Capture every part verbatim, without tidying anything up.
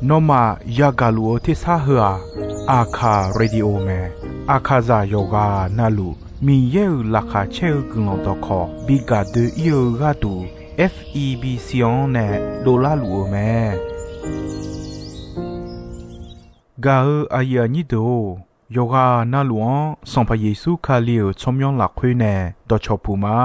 Nawmaf yagaq luf-eu tersar heu-aq, Aqkaq Radio mae. Aqkaqzaq yawqghaq navluf Miqyaer-euq laqkhaq caer-eu guiqlanq dawqkawq bi gaq doe-ir-eu gharduq, F E B C-anr nae dovlar luf-eu mae. Gaq-eu aqyuif aqnyir deuq-or, yawqghaq navluf-anr Sanqpaq Yeqsur Kali-euq tsawrmyanr lafkhoer nae dawqcawq puq ma.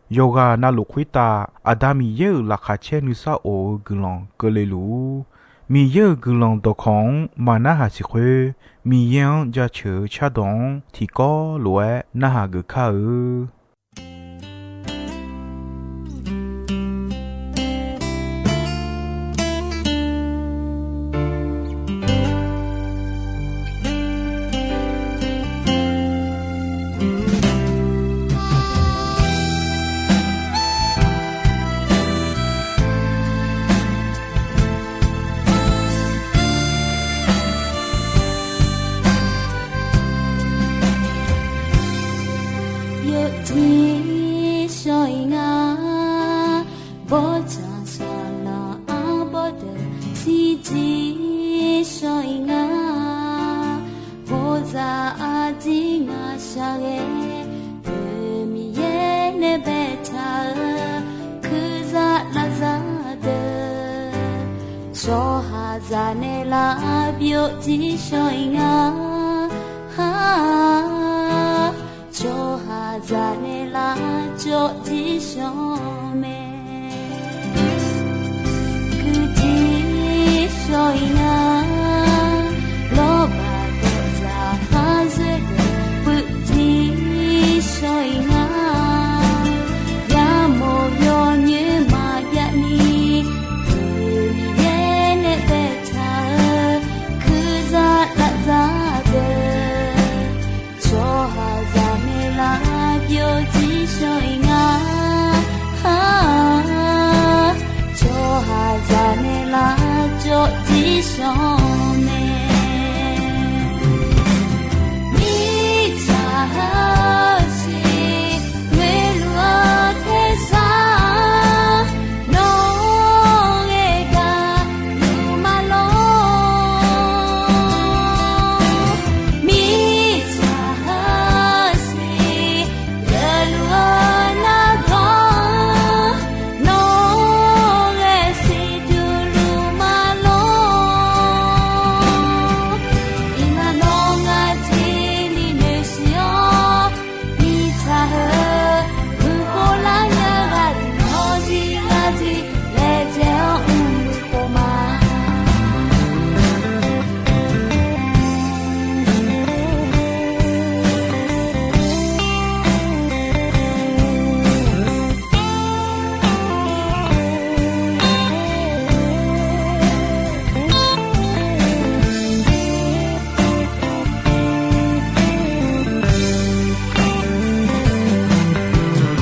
Yawqghaq navluf khoertav Aqda Miqyaer-euq laqkhaq caer nuisar of-eu guiqlanq keuvle luf-ur. Miqyaer-euq guiqlanq dawqkawq-anr maq narhaq siq khoer, Miqyaer-anr jaceuq-eu cardawq-anr tiqkawv lof-aer narhaq geuf kar-eu. Yawjir shawr-ir nga, bawrtsanq saqlaq arbawr deuq shirjir shawr-ir nga. Bawzaq arjir ngaq shaqghae, Deuq Miqyaer nae baetaq-eu, kurzaq lavzaq deuq, tsawrhaqzaq nae lavbyov jir shawr-ir nga. Tsawrhaqzaq nae lavcawv jir shawr mae. Kuirjir shawr-ir nga, lawrbaq dawqzaq khar zoer deuq puivjir shawr-ir nga. Yamawr yawnyoer maqjav ni, Deuq Miqyaer nae baetaq-eu, kurzaq lavzaq deuq, tsawrhaqzaq nae lavbyov jir shawr-ir nga. Tsawrhaqzaq nae lavcawv jir shawr mae. Mirtsaq heusiq ngoeqluf-eu tersar, nawr ghae gaq luf ma lor. Mirtsaq heusiq geufluf-eu nargawr, nawr ghae siqduq luf ma lor. Iqnan nawr ngar jir ni noeqsiq-awr, mirtsaq heu, guiqkhov lar nya ghaq deuq nawr jir ngar jir laejae-awr mr-eu khof ma.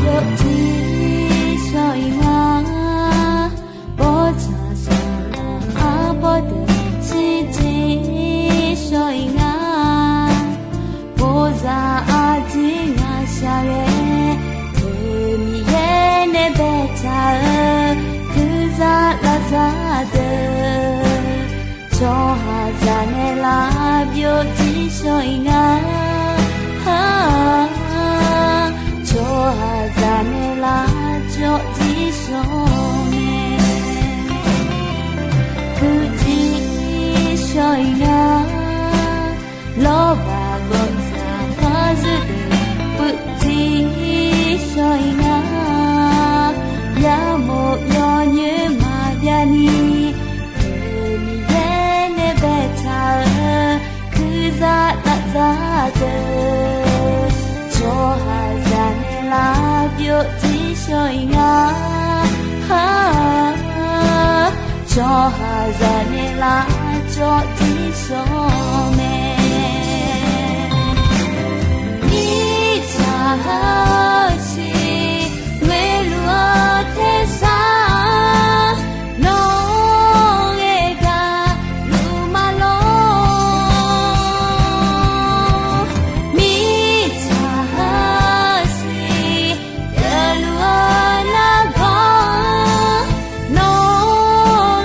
Yawjir shawr-ir nga, bawrtsanq saqlaq arbawr deuq shirjir shawr-ir nga. Bawzaq arjir ngaq shaqghae, Deuq Miqyaer nae baetaq-eu, kurzaq lavzaq deuq, tsawrhaqzaq nae lavbyov jir shawr-ir nga. Tsawrhaqzaq nae lavcawv jir shawr mae. Puivjir shawr-ir nga, lawrbaq gawqzaq khar zoer deuq puivjir shawr-ir nga. Yamawr yawnyoer maqjav ni, Deuq Miqyaer nae baetaq-eu, kurzaq lavzaq deuq, tsawrhaqzaq nae lavbyov jir shawr-ir nga. Tsawrhaqzaq nae lavcawv jir shawr mae. Mirtsaq heusiq ngoeqluf-eu tersar, nawr ghae gaq luf ma lor. Mirtsaq heusiq geufluf-eu nargawr, nawr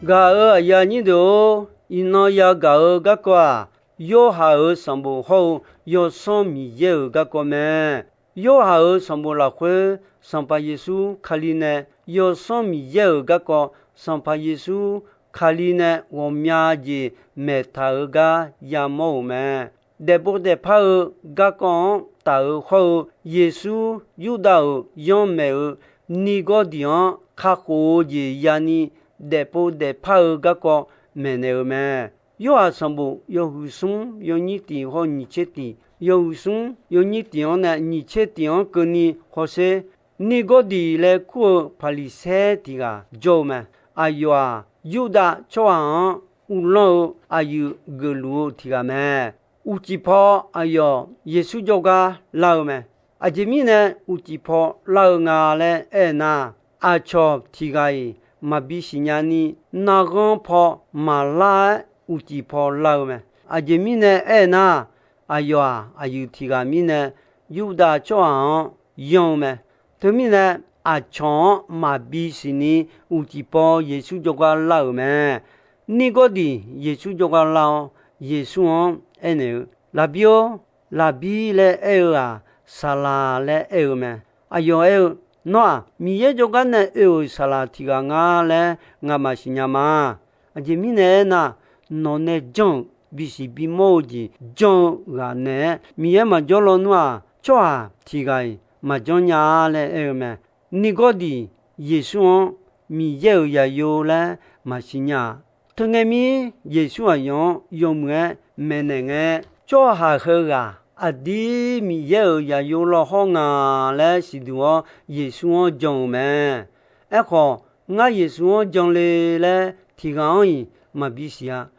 Gaq-euq aqyuif aqnyir deuq-or, iqnan yagaq-eu garkawv-aq, Yorhaq-euq sanqbof hawr-eu Yawsanr Miqyaer-euq garkawv mae. Yorhaq-euq sanqbof lafkhoer, Sanqpaq Yeqsur Kali nae Yawsanr Miqyaer-euq garkawv, Sanqpaq Yeqsur Kali nae ghawqmya jeq maeqtaq-eu gar yamawr-euq mae. Daefpov daefpar-eu garkawv-anr taf-eu hawr-eu, Yeqsur Yurdav-euq yanrmaeq-euq Nirgawrdiq-anr kakhof-eu jeq yani, daefpov daefpar-eu garkawv maeqnaeq-eu mae. Yorhaq sanqbof yawhuiq smr yawnyir tiq hawr nyiq tser tiq, yawhuiq smr yawnyir tiq-anr nae nyiq tser tiq-anr keuvni hawsher. Nirgawrdiq laer kur-eu Paqliqsaer tiq ghaq jawr-eu mae. Aqyawf-aq, Yurdav tsawrhaq-anr uvlanr-eu aqyuif geufluf-eu tiq ghaq mae. Uqcif paw aqyawf Yeqsur jawrgar lar-eu mae. Aqjeq mirnae uqcif paw lar-eu nga laer aer-eu nar, aqcawq tiq ghaq-iq maqbi siqnya ni, narghanr paw maqlar-aer uqcif paw lar-eu mae. Aqjeq mirnae aer-eu nar, aqyawf-aq, aqyuif tiq ghaq mirnae Yurdav tsawrhaq-anr yanr-eu mae. Teumirnae, aqcawq-anr maqbi siqni uqcif paw Yeqsur jawrgar lar-euq mae. Nirgawrdiq Yeqsur jawrgar lar-awr, Yeqsur-anr aernaeq-eu, Laqbir-or, Laqbir laer aer-eu-aq, Saqlaq laer aer-eu mae. Aqyawf aer-eu, Nawr-aq, Miqyaer jawrgar nae oe-euq saqlaq tiq ghaq nga laer ngamaf siqnya ma. Aqjeq mirnae aernar, nawq nae janr-euq bisiq bimawr-eu jeq janr-eu ghaq naeq-aer Miqyaer maqjawr lawnmr-aq, tsawrhaq tiq ghaq-iq maqjanr nya-a laer aer-eu mae. Nirgawrdiq Yeqsur-anr Miqyaer-euq zaqyo laer maqsiq nya-aq, teungae mir Yeqsur aqyawf-anr yawmuiq-aer maeqnaeq ngae, tsawrhaq heughaq aqdir Miqyaer-euq zaqyo lawhawr nga laer siqduq-awr, Yeqsur-anr jan-euq mae. Aerkhawf, ngar Yeqsur-anr jan le laer tiq ghaq-anr-iq maqbi siq-a.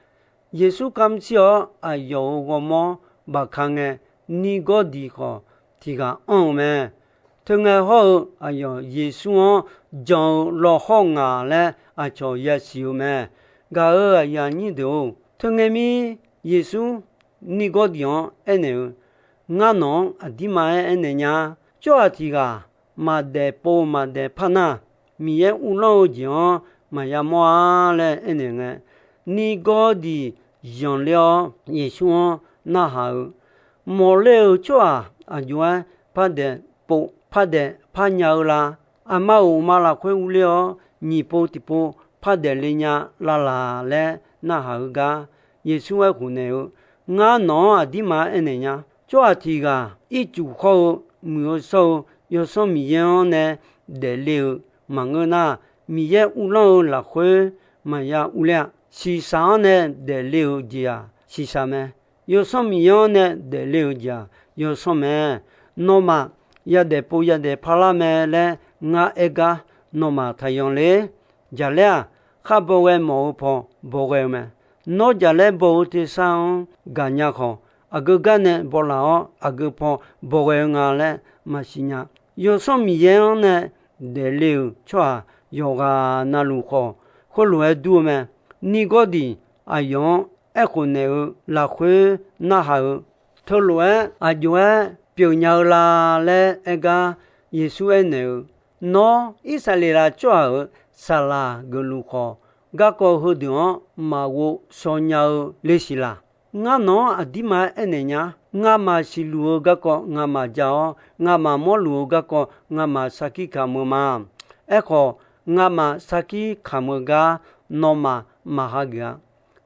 Yeqsur kamq shir-awr, aqyawf-euq ghawrmawr baqka ngae, Nirgawrdiq khawf tiq ghaq anr-eu mae. Teungae hawr-eu aqyawf Yeqsur-anr jan-eu lawhawr ngaq laer aqcawq yasiq-eu mae. Gaq-euq aqyuif aqnyir deuq-or, teungae mir Yeqsur Nirgawrdiq-anr aernaeq-eu, Ngar nawq-anr aqdirma-aer aernaeq nya. Tsawrhaq tiq ghaq maqdaef pov maqdaef par nar, Miqyaer uvlanr-eu jeq-anr maqya mawr-a laer aernaeq ngae, Nirgawrdiq zanqler-awr Yeqsur-anr narhaq-eu, Mawqler-eu tsawrhaq aqjox-aer pardaef pov pardaef par nya-eu la? Aqma-euq uqma lafkhoer urler-awr, nyiq pov tiqpov pardaef le nya lavlaq laer narhaq-eu gar, Yeqsur aerkhof naeq-eu, Ngar nawq-anr aqdirma aernaeq nya. Tsawrhaq tiq ghaq ircuf khawr-eu muiq-eu shawr-eu Yawsanr Miqyaer-anr nae daefle-euq maqngeur nar, Miqyaer uvlanr-eu lafkhoer maqya urler-a. Shiqshaq-anr nae daefle-euq jeq-aq shiqshaq mae. Yawsanr Miqyaer-anr nae daefle-euq jeq-aq yawsanr mae. Nawmaf yadaef pov yadaef par lar mae laer ngar aer gar, nawmaf taqyan ler. Jaqlaer-aq, khar bawghae mawf-eu paw bawghae-eu mae. Nawr jaqlaer baw-eu tersar-anr gaqnya khawf, aqgeu gar nae bawlaf-awr aqgeu paw bawghae-eu nga laer maqsiq nya. Yawsanr Miqyaer-anr nae daefle-euq tsawrhaq yawqghaq navluf khawf, khoerlof-aer dur-eu mae. Nirgawrdiq aqyawf-anr aerkhof naeq-eu lafkhoer narhaq-eu, Teulof-aer aqjox-aer pyeuf nya-eu la? Laer aer gar, Yeqsur aernaeq-eu, Nawr Irsaqleqlav tsawrhaq-euq saqlaq geufluf khawf, garkawv heudeuq-anr maqghov shaw nya-eu le siq laq? Ngar nawq-anr aqdirma-aer aernaeq nya. Ngamaf siqluf-eu garkawv ngamaf ja-awr, ngamaf mawrluf-eu garkawv ngamaf sarkir kamq-eu ma. Aerkhawf, ngamaf sarkir kamq-eu gar nawmaf maqhageuf-a.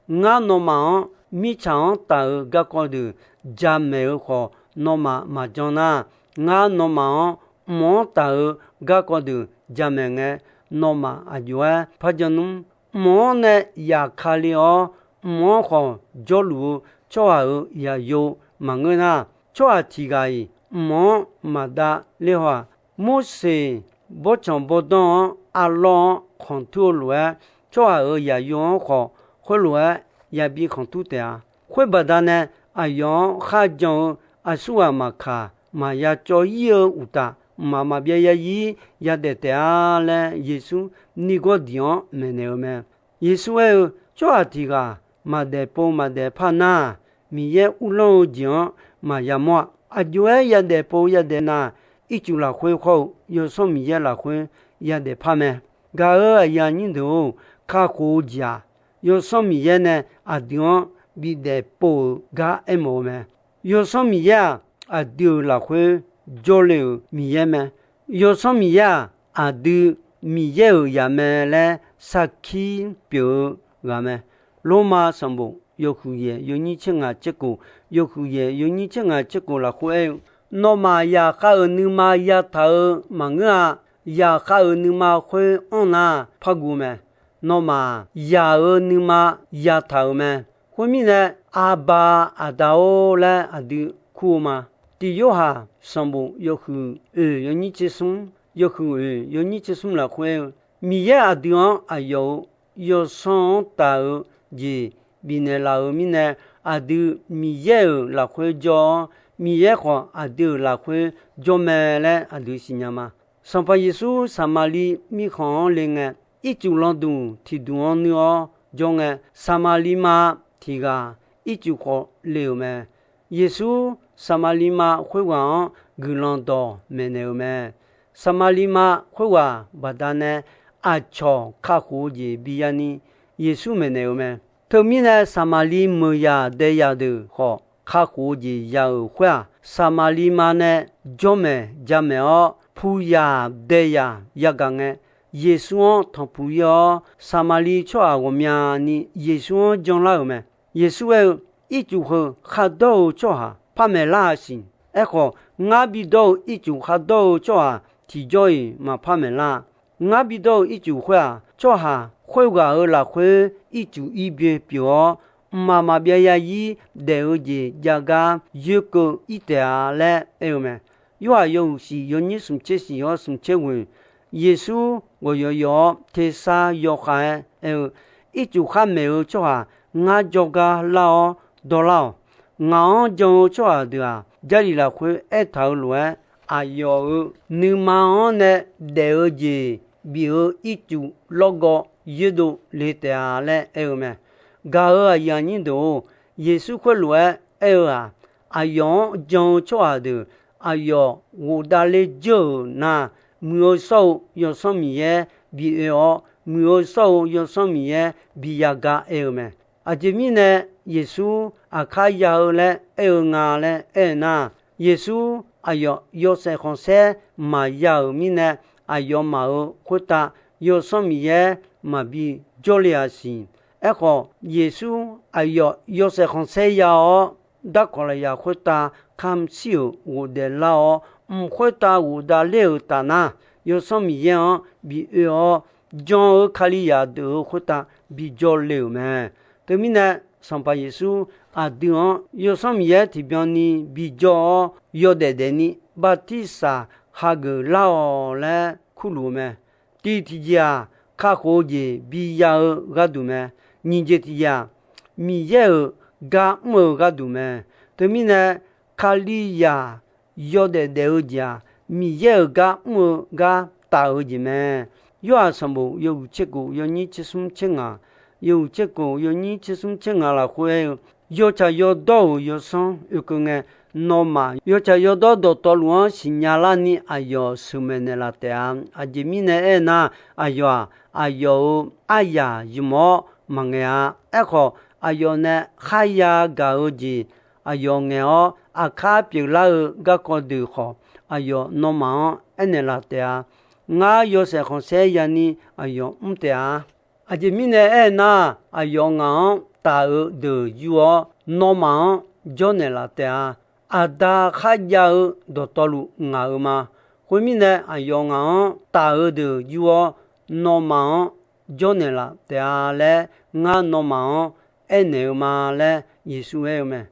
Ngar nawmaf-anr mirtsaq-anr taf-eu garkawv deuq jamaeq-eu khawf, nawmaf maqjan nar, ngar nawmaf-anr mq-anr taf-eu garkawv deuq jamaeq ngae, nawmaf aqjox-aer par jan nmr. Mq-anr nae yaqkale-awr, mq-anr khawf jawrluf-eu tsawrhaq-euq zaqyo maqngeur nar, tsawrhaq tiq ghaq-iq mq-anr maqdav ler haw-aq. Morseq bawrtsanq bawrdanr-anr arlawr-anr khanqtur-eu lof-aer, tsawrhaq-euq zaqyo-anr khawf khoerlof-aer yabi khanqtur taef-a. Khoer baqdanae, aqyawf-anr kharjan-eu aqsurghaq maqkaq, maqya cawv-ir-eu uqtaf, mqmaq maqbyav yarzir yadaef taef-a laer, Yeqsur Nirgawrdiq-anr maeqnaeq-eu mae. Yeqsur aer-eu, Tsawrhaq tiq ghaq maqdaef pov maqdaef par nar, Miqyaer uvlanr-eu jeq-anr maqya mawr-a. Aqjox-aer yadaef pov yadaef nar, ircuf lafkhoer khawr-eu Yawsanr Miqyaer lafkhoer yadaef par mae. Gaq-euq aqyuif aqnyir deuq-or, kakhof-eu jeq-aq, Yawsanr Miqyaer nae aqdui-anr bidaef pov-euq gar aermawf-eu mae. Yawsanr Miqyaer-aq, aqdui-euq lafkhoer jawrle-euq Miqyaer mae. Yawsanr Miqyaer-aq, aqdui Miqyaer-euq zaq mae laer sarkir pyeuf-eu ghaq mae. Lormav sanqbof yawhuiq yaeq yawnyir tser ngaq tser kof, yawhuiq yaeq yawnyir tser ngaq tser kof lafkhoer aer-eu, nawmaf zaqkhav-euq nuima yataq-eu maqngeur-a. Zaqkhav-euq nuima khoer anr nar par guv-eu mae. Nawmaf zaq-euq nuima yataq-euq mae. Khoermirnae, Aqba, Aqda-or laer aqdui kur-eu ma. Tiq Yorhaq sanqbof yawhuiq oeq yawnyir tser smr, yawhuiq oeq yawnyir tser smr lafkhoer aer-eu, Miqyaer aqdui-anr aqyawf-euq Yawsanr-anr taf-eu jeq bifnaeq laf-euq mirnae, aqdui Miqyaer-euq lafkhoer jawr-awr, Miqyaer khawf aqdui-euq lafkhoer jawr mae laer aqdui siqnya ma. Sanqpaq Yeqsur Saqmaqliv mirkhanq-anr le ngae, ircuf landuq tiqduq-anr nuir-awr jawr ngae, Saqmaqliv ma tiq ghaq ircuf khawf le-euq mae. Yeqsur Saqmaqliv ma khoerghaq-anr guiqlanq dawq maeqnaeq-eu mae. Saqmaqliv ma khoerghaq baqdanae aqcawq kakhof-eu jeq bi yani Yeqsur maeqnaeq-eu mae. Teumirnae, Saqmaqliv meuq yaq dae yaq deuq khawf kakhof-eu jeq ya-euq khoer-aq, Saqmaqliv ma nae jawr maeq ja maeq-awr, pu yaq dae yaq yagaq ngae, Yeqsur-anr tanqpuq ir-awr, Saqmaqliv tsawrhaq ghawqmyani Yeqsur-anr janlar-euq mae. Yeqsur aer-eu, Ircuf heu khardawr-eu tsawrhaq par maeqlar-a siq. Aerkhawf, ngar bidawr-eu ircuf khardawr-eu tsawrhaq tiqjawr-iq maqpar maeqlar-a. Ngar bidawr-eu ircuf khoer-aq, tsawrhaq khoerghaq-euq lafkhoer ircuf ir byoe pyeuf-awr, mqmaq maqbyav zarzir daef-eu jeq jav gar yoerkeuv ir taef-a laer aer-eu mae. Yorhaq yawhuiq shif yawnyir smq tser shif-awr smq tser ghoeq, Yeqsur ghawqyawf yawf-awr tersar yawkhav-aer aer-eu, Ircuf khar maeq-eu tsawrhaq ngar jawrgar lar-awr dawrlar-awq. Ngaq-anr jan-eu tsawrhaq deuq-aq, Jarlif lafkhoer aertaq-euq lof-aer, aqyawf-euq nuima-anr nae daef-eu jeq bif-eu ircuf lawrgawv yoerdov le taef-a laer aer-eu mae. Gaq-euq aqyuif aqnyir deuq-or, Yeqsur khoerlof-aer aer-eu-aq, aqyawf-anr jan-eu tsawrhaq deuq aqyawf ghofdav ler dzeur-euq nar, Muiq-eu shawr-eu Yawsanr Miqyaer bi oe-awr, Muiq-eu shawr-eu Yawsanr Miqyaer bi yagar aer-eu mae. Aqjeq mirnae, Yeqsur aqkar ya-eu laer aer-eu nga laer aer-eu nar, Yeqsur aqyawf yawshaef khanqsaer maqya-euq mirnae, aqyawfmaf-euq khoertav Yawsanr Miqyaer maqbi jawrle-a siq. Aerkhawf, Yeqsur aqyawf yawshaef khanqsaer ya-awr, darkawq lafyaq khoertav kamq shir-euq ghofdaef lar-awr, mq khoertav ghofdav ler-euq taf nar, Yawsanr Miqyaer-anr bi oe-awr, jan-eu Kalizaq deuq-euq khoertav bi jawrle-euq mae. Teumirnae, Sanqpaq Yeqsur aqdui-anr Yawsanr Miqyaer tiqbyan ni bi jawr-awr, yawdaef daefni bartirsaq hageuf lar-awq laer kurluf-eu mae. Tiq tiqjeq-aq, kakhof-eu jeq biya-eu gharduq mae. Nyiq jeq tiqjeq-aq, Miqyaer-euq gar mr-eu gharduq mae. Teumirnae, Kalizaq yawdaef daef-eu jeq-aq, Miqyaer-euq gar mr-eu gar taf-eu jeq mae. Yorhaq sanqbof yawhuiq tser kof yawnyir tser smr tser ngaq, yawhuiq tser kof yawnyir tser smr tser ngaq lafkhoer aer-eu, yawtsaq yawdawr-euq yawsanr oekeuv ngae, nawmaf yawtsaq yawdawr dawqtawvluf-anr siqnya larni aqyawf sheuqmaeq naeqlaf taef-a. Aqjeq mirnae aernar, aqyawf-aq, aqyawf-euq aryaq ymq-awr maqngaeq-a. Aerkhawf, aqyawf nae kharya gaq-eu jeq aqyawf ngaeq-awr, aqkar pyeuflar-eu garkawv deuq khawf, aqyawf nawmaf-anr aernaeq laf taef-a. Ngar yawshaef khanqsaer yani aqyawf mr taef-a. Aqjeq mirnae aernar, aqyawf ngaq-anr taf-eu deuq yur-awr, nawmaf-anr jawrnaeq laf taef-a. Aqda kharjav-eu dawqtawvluf ngaq-euq ma. Khoermirnae, aqyawf ngaq-anr taf-eu deuq yur-awr, nawmaf-anr jawrnaeq laf taef-a laer, ngar nawmaf-anr aernaeq-eu ma laer Yeqsur aer-eu mae.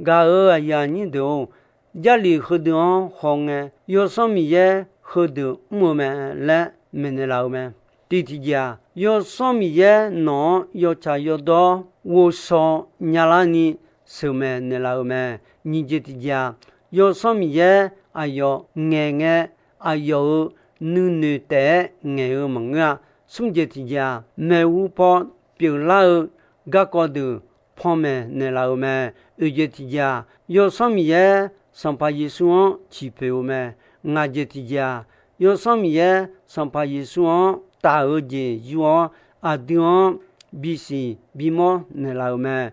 Gaq-euq aqyuif aqnyir deuq-or, Jarlif heudeuq-anr hawngae, Yawsanr Miqyaer heudeuq mr-eu mae laer maeqnaeq laf-eu mae. Tiq tiqjeq-aq, Yawsanr Miqyaer nawq-anr yawtsaq yawdawr ghovshaw nyalarni sheuqmaeq naeqlaf-euq mae. Nyiq jeq tiqjeq-aq, Yawsanr Miqyaer aqyawf ngaeqngae, aqyawf-euq nuinoeq taef-aer ngaeq-eu maqngeur-a. Smr jeq tiqjeq-aq, maeqhu paw pyeuflar-eu garkawv deuq panmaeq naeqlaf-euq mae. Oeq jeq tiqjeq-aq, Yawsanr Miqyaer Sanqpaq Yeqsur-anr ciqpoeq-eu mae. Ngaq jeq tiqjeq-aq, Yawsanr Miqyaer Sanqpaq Yeqsur-anr taf-eu jeq yur-awr, aqdui-anr bisiq bimawr naeqlaf-euq mae.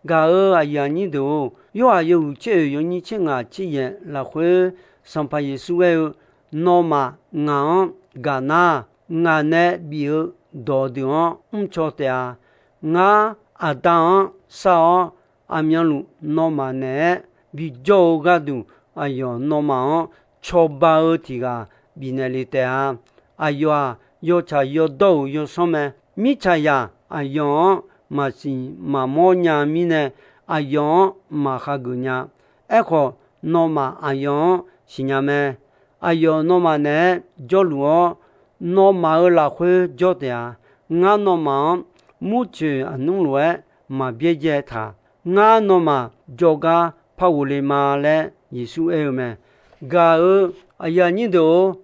Gaq-euq aqyuif aqnyir deuq-or, Yorhaq yawhuiq tser oeq yawnyir tser ngaq tser yaeq lafkhoer Sanqpaq Yeqsur aer-eu, Nawmaf ngaq-anr gaq nar, ngaq nae bif-eu dawqdeuq-anr mrcaw taef-a. Ngar Aqda-anr shar-awr, aqmyanluf nawmaf naeq-aer bijawr-eu gharduq, aqyawf nawmaf-anr cawba-eu tiq ghaq bifnaeq le taef-a. Aqyawf-aq, yawtsaq yawdawr-euq yawsanr mae. Mirtsaqzaq aqyawf-anr maqsiq maqmawr nya mirnae, aqyawf-anr maqhageuf nya. Aerkhawf, nawmaf aqyawf-anr siqnya mae. Aqyawf nawmaf naeq-aer jawrluf-awr, nawmaf-euq lafkhoer jawr taef-a. Ngar nawmaf-anr murcoeq aqnmr lof-aer maq byaerdzae taq. Ngar nawmaf jawrgar par ghofle ma laer Yeqsur aer-eu mae. Gaq-euq aqyuif aqnyir deuq-or,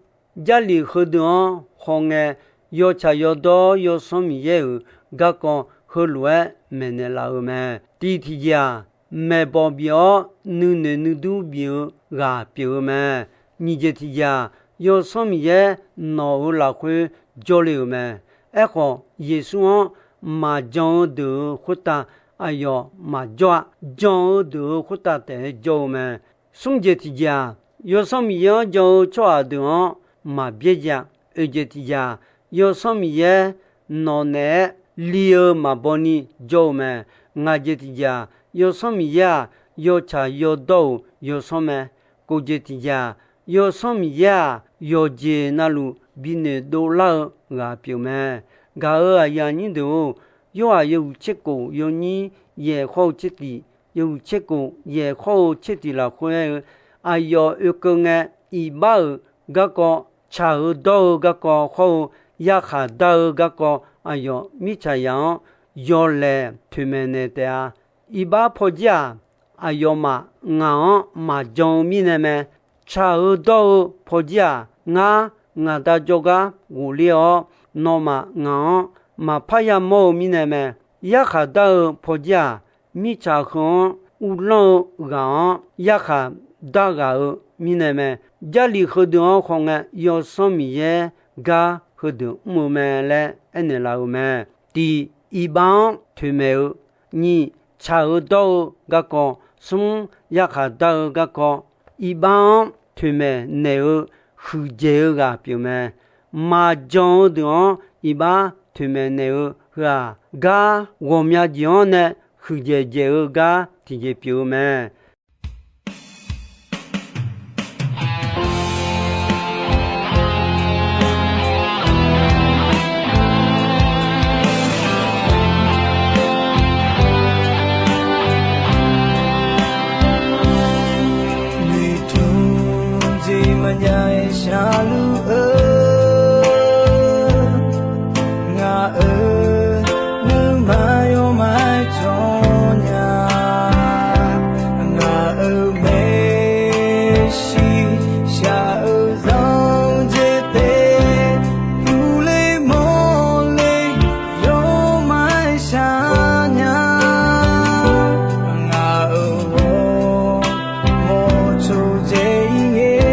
Jarlif heudeuq-anr hawngae, yawtsaq yawdawr Yawsanr Miqyaer-euq garkawv heulof-aer maeqnaeq laf-euq mae. Tiq tiqjeq-aq, maeqbawq bif-awr nuinoeq nuidur bif-eu ghaq pyeuf-eu mae. Nyiq jeq tiqjeq-aq, Yawsanr Miqyaer nawq-euq lafkhoer jawrle-euq mae. Aerkhawf, Yeqsur-anr maqjan-eu deuq-euq khoertav aqyawf maqjawr-a. Jan-eu deuq-euq khoertav taef-aer jawr-eu mae. Smr jeq tiqjeq-aq, Yawsanr Miqyaer-anr jan-eu tsawrhaq deuq-anr maq byaerdzae-a. Oeq jeq tiqjeq-aq, Yawsanr Miqyaer nawq naeq-aer li-eu maqbaw ni jawr-eu mae. Ngaq jeq tiqjeq-aq, Yawsanr Miqyaer-aq, yawtsaq yawdawr-euq Yawsanr mae. Kof jeq tiqjeq-aq, Yawsanr Miqyaer-aq, yawqjeq navluf binoeq dovlar-eu ghaq pyeuf mae. Gaq-euq aqyuif aqnyir deuq-or, Yorhaq yawhuiq tser kof yawnyir yaeq khawr-eu tser tiq, yawhuiq tser kof yaeq khawr-eu tser tiq lafkhoer aer-eu, aqyawf oekeuv ngae, iqbax-euq garkawv, tsaq-eu dawr-eu garkawv khawr-eu, yarkhaq dar-eu garkawv aqyawf mirtsaqzaq-anr yawlaeq toeqmaeq naeq taef-a. Iqbax pawjir-aq, aqyawfmaf ngaq-anr maqjan-eu mirnae mae. Tsaq-eu dawr-eu pawjir-aq, ngar ngaq Da jawrgar ghofler-awr, nawmaf ngaq-anr maqpar yamawr-eu mirnae mae. Yarkhaq dar-eu pawjir-aq, mirtsaq heu-anr uvlanr-eu ghaq-anr yarkhaq dar ghaq-eu mirnae mae. Jarlif heudeuq-anr hawngae, Yawsanr Miqyaer gar heudeuq mr-eu mae laer aernaeq laf-euq mae. Tiq, iqbax-anr toeqmaeq-eu. Nyiq, tsaq-eu dawr-eu garkawv. Smr, yarkhaq dar-eu garkawv. Iqbax-anr toeqmaeq naeq-eu huiqdzaeq-eu ghaq pyeuf mae. Maqjan-eu deuq-anr iqbax toeqmaeq naeq-eu heu-aq, gar ghawqmya jeq-anr nae huiqdzaeq dzaeq-eu gar tiqjeq pyeuf-eu mae. Noeqtmq jeq maqjav-aer sharluf-eu, ngaq-euq nuima yawmaf-aer cawnya. Ngaq-euq maeqshi shaq-eu zanq jeq taef, uvle mawrle yawmaf-aer shaqnya. Ngaq-euq ghawrmawr tsawrjaev-ir ngae,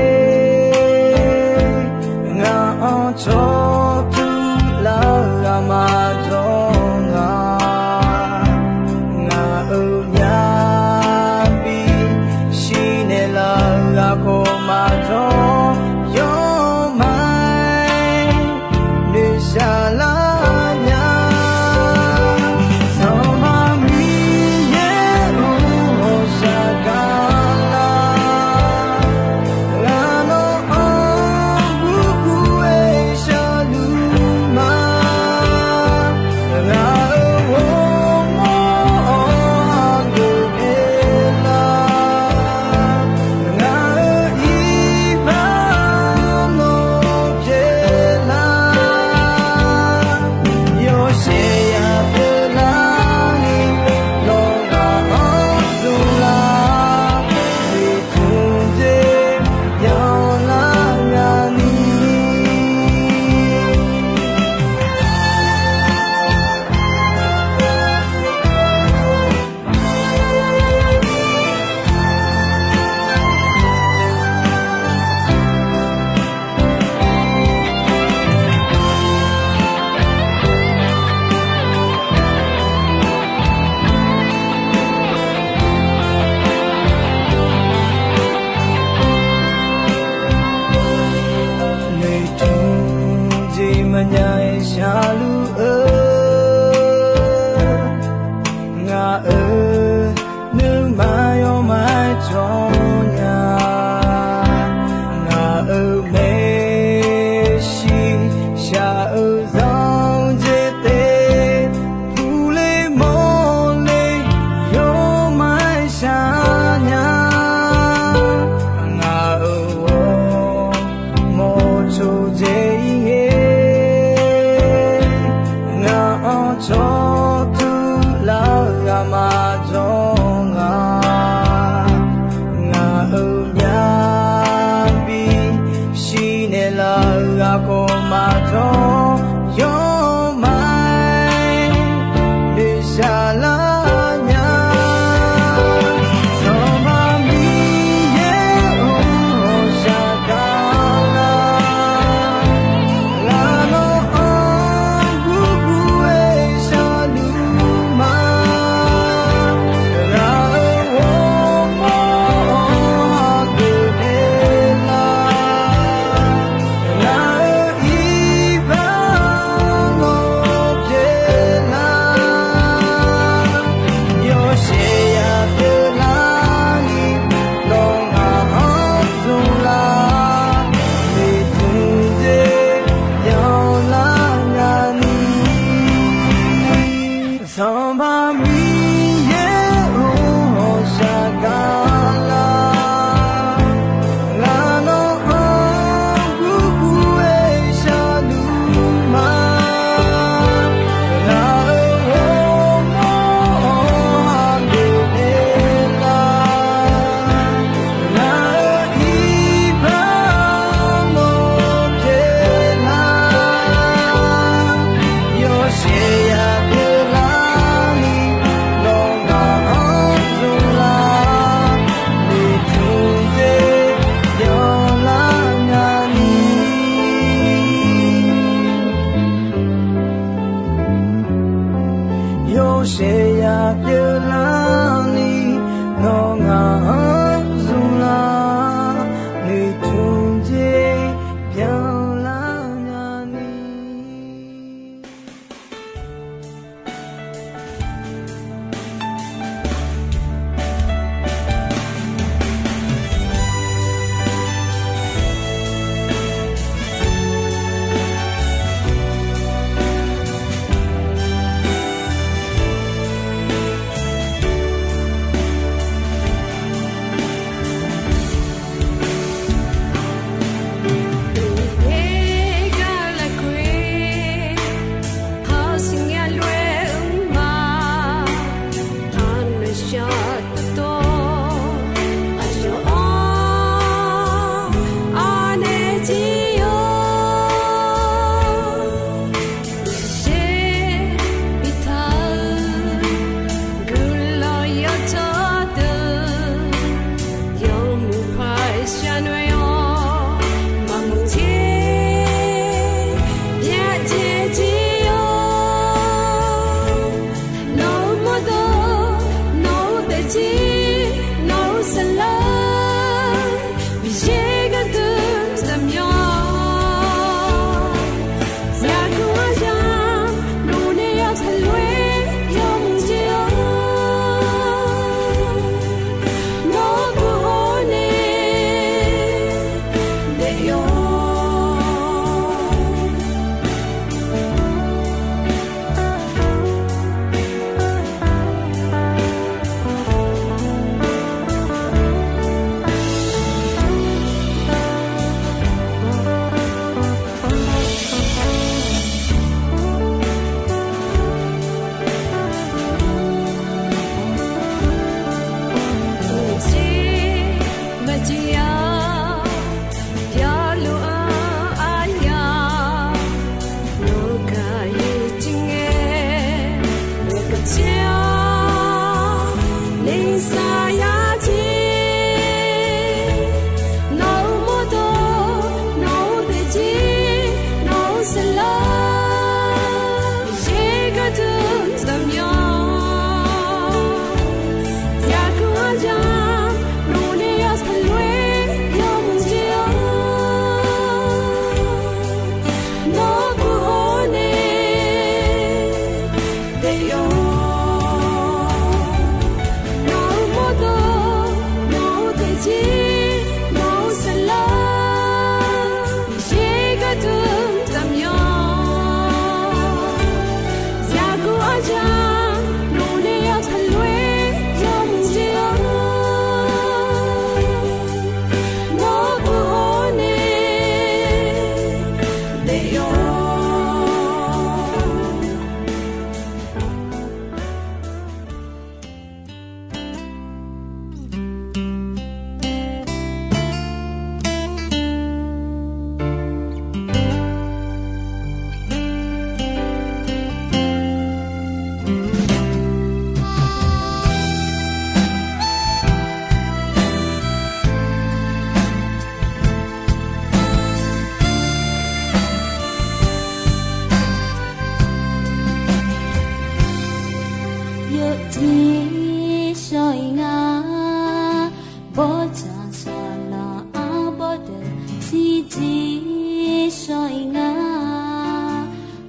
jishawr-iq nga.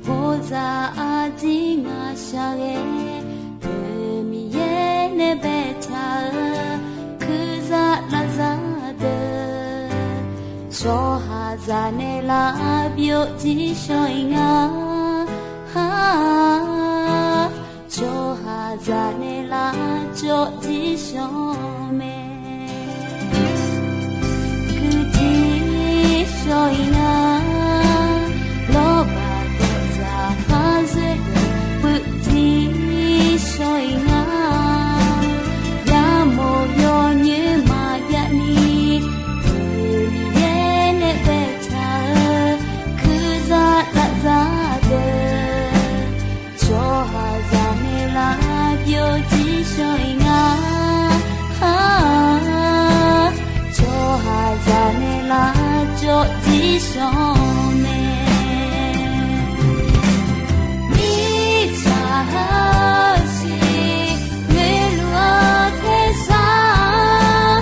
Bozaq aqdir ngaq shaqghae, Miqyaer nae baetaq-eu kuirzaq lavzaq deuq, tsawrhaqzaq nae lavbyov jishawr-iq nga. Tsawrhaqzaq nae lavjawr jishawr mae. Guiqjir shawr-iq nga. Lawrbaq dawqzaq khar zoer deuq puivjir shawr-iq nga. Yamawr yawnyoer maqjav ni, Miqyaer nae baetaq-eu kuirzaq lavzaq deuq, tsawrhaqzaq nae lavbyov jir shawr-iq nga. Tsawrhaqzaq nae lavjawr jir shawr mae. Mirtsaq heusiq ngoeqluf-eu tersar,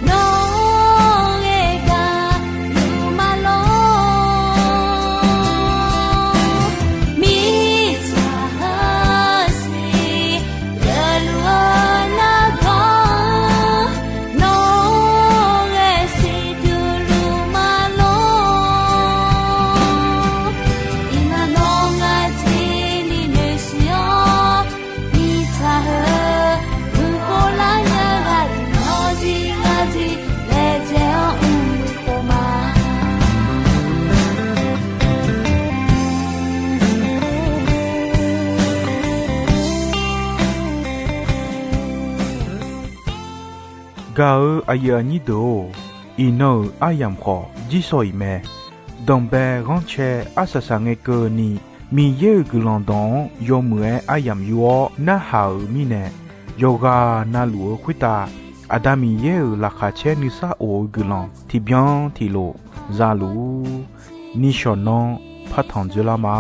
nawr-eu gaqluf maqlawr. Mirtsaq heusiq yaeqluf-eu nargawr, nawr-eu ghae siqduq luf maqlawr. Iqnan nawr ngaq jeq ni noeqshiq-awr, mirtsaq heu guiqkhov lar nya ghaq, nawqjeq ngaq jeq laejae-awr mrmuiq khof ma. Gaq-eu aqyuif aqnyir deuq-or, iqnan-euq aryamq khawf jir shawr-iq mae. Danqbae ghanrcae arsaq saq ngae keuvni, Miqyaer-euq guiqlanq dawq-anr yawmuiq-aer aryamq yur-awr narhaq-euq mirnae, yawqghaq navluf-eu khoertav Aqda Miqyaer-euq laqkhaq caer nuisar of-eu guiqlanq tiqbyan tiqlof za luf-ur. Nishawq nanr partanq dzoerlar ma.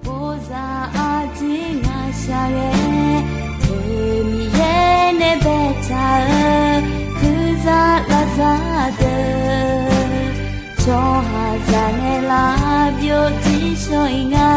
Bozaq aqjeq ngaq shaqghae, Miqyaer nae baetaq-eu kuirzaq lavzaq deuq, tsawrhaqzaq nae lavbyov jir shawr-iq nga.